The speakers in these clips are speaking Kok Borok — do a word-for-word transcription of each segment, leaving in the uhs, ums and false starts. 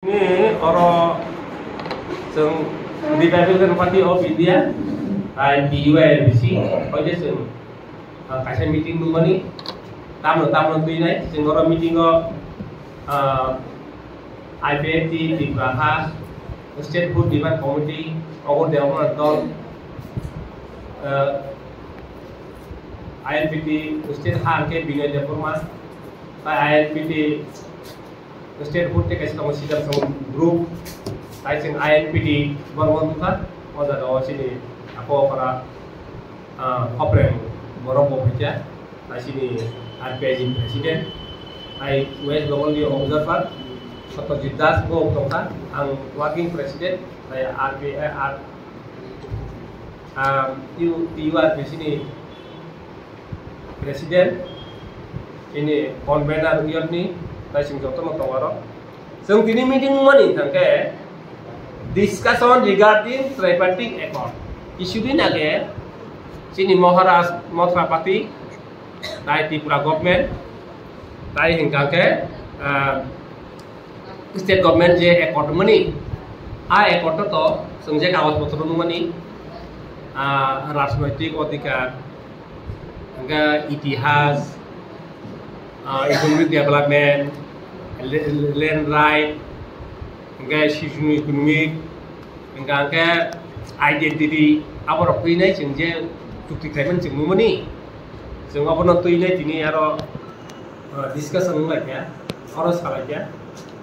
Ni oro chwng Revival Party of India, I P U I R B C, oje chwng, ah, kaisa meeting nungmani, tamno tamno twi nai, chwng oro meeting o, ah, I P F T Tripura ha, State Food Demand Committee, Ogor Dewamana dol, ah, I N P T State ha hwnkhe Binoy Debbarma, tai I N P T State Food tei kaisa tongo Sijam Song Group, tai chwng I N P T borok wngkha, o jaga o chini apo okra, ah, Hopreng borok bo phaikha, tai chini R P I G President, tai West Bengal ni observer Satyajit Das bo tongkha, ang working president, tai R P I, R, ah, U, U R P C ni President, ini convener unit ni, tai chwng jotono tongo aro. Chwng tini meeting mani hwnkhe discussion regarding tripartite accord. Kisudin age chini Maharaj Mothra Party, tai Tripura government, tai hwnkha khe, ah, state government je accord mani, a accord to chwng je kagoj potro nungmani, ah, rajnoitik odhikar, hwnkhe itihas, ah, economic development, la-, land right, hwnkhe socio economic, hwnkhe, hwnkhe identity, aborok twi nai chwng je chukti khlaimani chwng nungmani, chwng obono twi nai tini aro, ah, discussion wnglaikha, oro salaikha.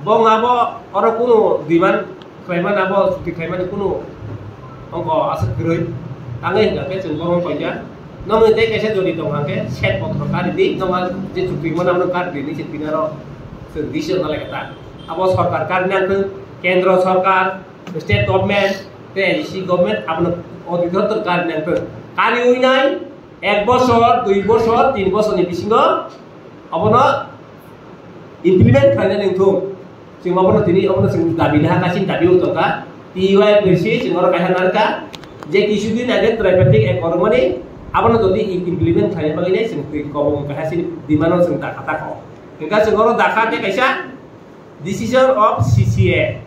Bo wng abo oro kunu demand khlaimani abo chukti khlaimani kunu ongko aswk kwrwi. Tangwi hwnkha khe chwng bohrok paikha. Nokni tei kaisa jodi tong hwnkhe set botoro kari di, nokha je chukti mano abono kari di, nini se tini aro chwng decision nalai kha ta. Abo sorkar kari nangkhe, kendro sorkar, state government tei A D C government abono odhikar kari nangkhe. Kariwi nai ek bosor, dui bosor, tin bosorni bisingo abono implement khlainani wngthung. Chwng abono tini abono chwng dabi naha, kaisa dabi wng tongkha. T Y P C chwng oro kaisa narwkha je kisudin age tripartite accord rwmani abono jodi i-, implement khlaina bagwi nai chwng twi kobong kaisa chini demand o chwng dakha takho. Hwnkha chwng oro dakha tei kaisa decision of C C A,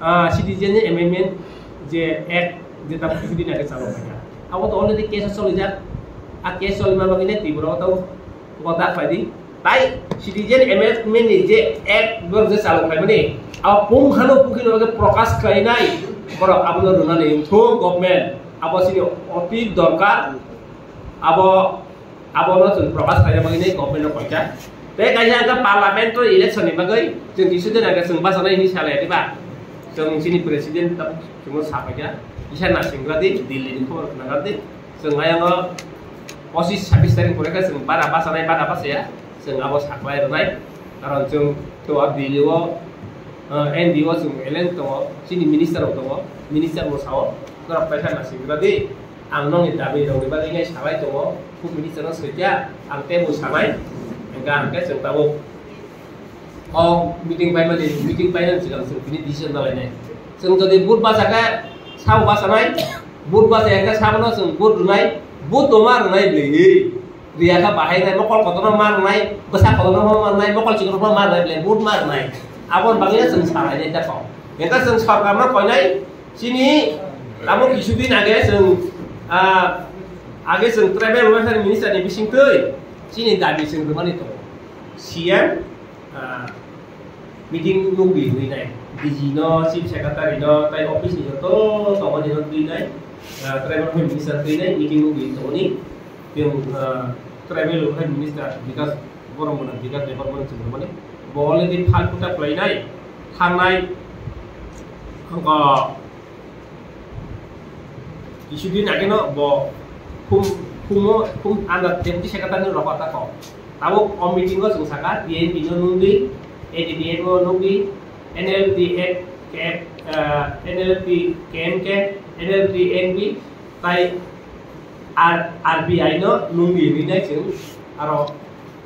ah, Citizen Amendment je Act, jeta kisudin age chalo phaikha. Abo to already case o cholijak. A case cholima bagwi nai Tripura o to goda khlai di. Tai Citizen Amendment ni je Act borok je chalo khlaimani, abo pung hano pukhi no je prokash khlainai borok abono rwnani wngthung government. Abo chini oti dorkar. Abo Abono chwng prokash khaina bagwi nai government no koita. Tei kaisa hwnkhe parliamentary election ni bagwi chwng kisu din age chwng bachanai hinwi salai diba? Chwng chini president tam chwngno sapaikha. Kisa nasingra di, Delhi ni khobor khnagar di. Chwng ayang o pochis sabis tarik pore khe chwng bara bachanai, bara bachaya. Chwng abo saklai rwnai. Karon chwng to a Delhi o, eh, N D O chwng eleng tongo, chini minister rok tongo, minister bo sao, norok kaisa nasingra di. Ang nokni dabi rokni bagwi nai salai tongo, Home Minister no soi kha, ang teibo sanai, hwnkha hwnkhe chwng tabuk o meeting paimani, meeting painani swkang chwng tini decision nalainai. Chwng jodi vote bacha khe sabo bachanai, vote bachaya khe sabono chwng vote rwnai, vote to ma rwnai bwlwi. Riya kha bahai nai, mokol kotorma ma rwnai, bwsa kotorma ma rwnai, mokol chikon ma rwnai bwlwi, vote ma rwnai. Aboni bagwi chwng salainai ta kok. Hwnkhe chwng sorkarno koinai, Chini tabuk kisudin age chwng, ah, age chwng Tribal Welfare Minister ni bisingtwi chini dabi chwng rwmani tongo. C M, ah, meeting nukdi hinwi nai. D G no, Chief Secretary no, tai office ni joto tongmani no twi nai. Ah, Tribal Welfare Minister twi nai, meeting nukdi tongoni. Chwng, ah, Tribal Welfare Minister Bikas Boromani, Bikas Debbarmani chwng rwmani. Bo already phal khuta khlainai, thangnai, ongko, Kisudin ageno bo khum, khumo, khum under deputy secretary ni rohor ta kok. Tabuk o meeting o chwng saka T N P no nungdi, A D P N no nungdi, N L T K, eh, N L T K M K, N L T N P, tai R, R B I no nungdi hinwi nai chwng aro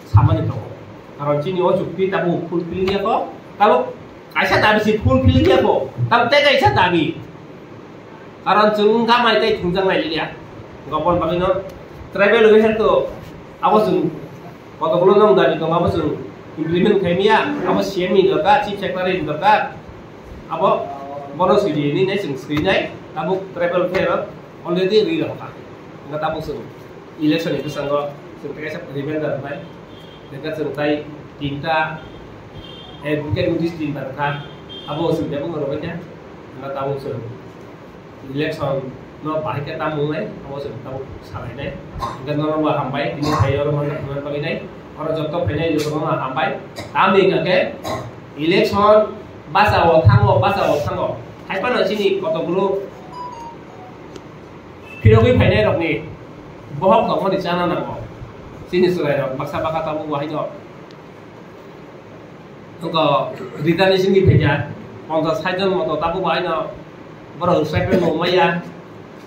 samani tongo. Karon chini o chukti tabuk fulfill ya kok. Tabuk Kaisa dabi se fulfill ya kho, tam tei kaisa dabi. Karon chwng wngkha mai tei thwngjak nai liya. Gobor bagwi no tribal welfare to abo chwng kotokolo nang dabi tongo, abo chwng implement khai miya, abo C M ni dorkar, Chief Secretary ni dorkar. Abo bono siri ni nai chwng siri nai, tabuk tribal welfare already ri rok kha. Nga tabuk chwng election ni bwskango chwng kaisa reminder bai. Teka chwng tai tinta advocate notice tinta kha. Abo chwng tabuk rok kha. Nga tabuk chwng election no bahai khe tamo wngnai, abo chwng tabuk salainai. Hingkhe norok bo hambai, tini phaio oro manna thangna bagwi nai. Oro jotto phainai jotono hambai. Tamni hingkha khe election bachao thango, bachao thango. Hai phano chini kotokbru phirogwi phainai rokni bohok tongmani chana nango. Chini chwrairok baksa bakha tabuk bo haino Wngkha reservation ni phaikha, ponchas sait jon moto tabuk bo haino borok stipend rok maya,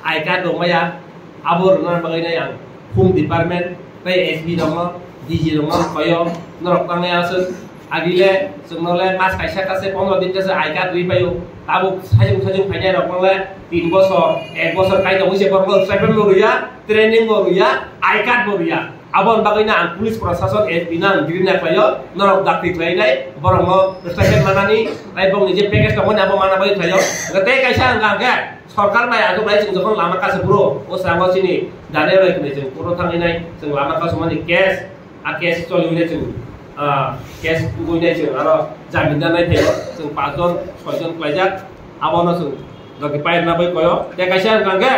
I card rok maya, abo rwna bagwi nai ang home department tei S P rokno, D G rokno khoyo, norok tangnai aswk agile chwngno le mas kaisa kase pondro din kase I card rwi paio, tabuk sajung sajung phainai rokno le tin bosor, ek bosor kai tongwi se borokno stipend bo rwya, training bo rwya, I card bo rwya. Aboni bagwino ang police prosason S P no ang grina khlaio, norok dakti khlainai, borokno stipend manani, tei bongni je package tongmani abo mana bagwi khlaio. Hwnkhe tei kaisa hwnkha hwnkhe sorkar bai achuk lai chwng jokhon lama kasu phuru, o srango chini Daniel bai khwnwi chwng court-o thangwi nai, chwng lama kasumani case, a case choliwi nai chwng, ah, case tubui nai chwng aro jamin da nai phaio, chwng panch jon, soi jon khlaijak, abono chwng dokti pai rwna bai koyo. Tei kaisa hwnkha hwnkhe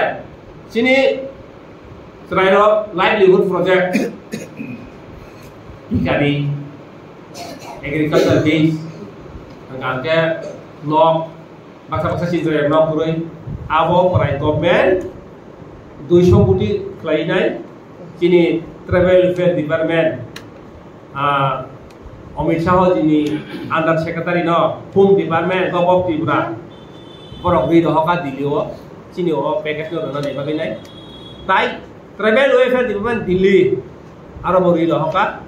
chini Chwrairok livelihood project, fishery, agriculture base, hwnkha hwnkhe nok, baksa baksa chini chwrairok nok kwrwi, abo prai government duiso koti khlainai chini tribal welfare department. Ah, Amit Shah jini under secretary no Home Department, Government of Tripura, borok rwi rohoka Delhi o, chini o package no rwna nai bagwi nai. Tai Tribal Welfare Department Delhi aro bo rwi rohoka,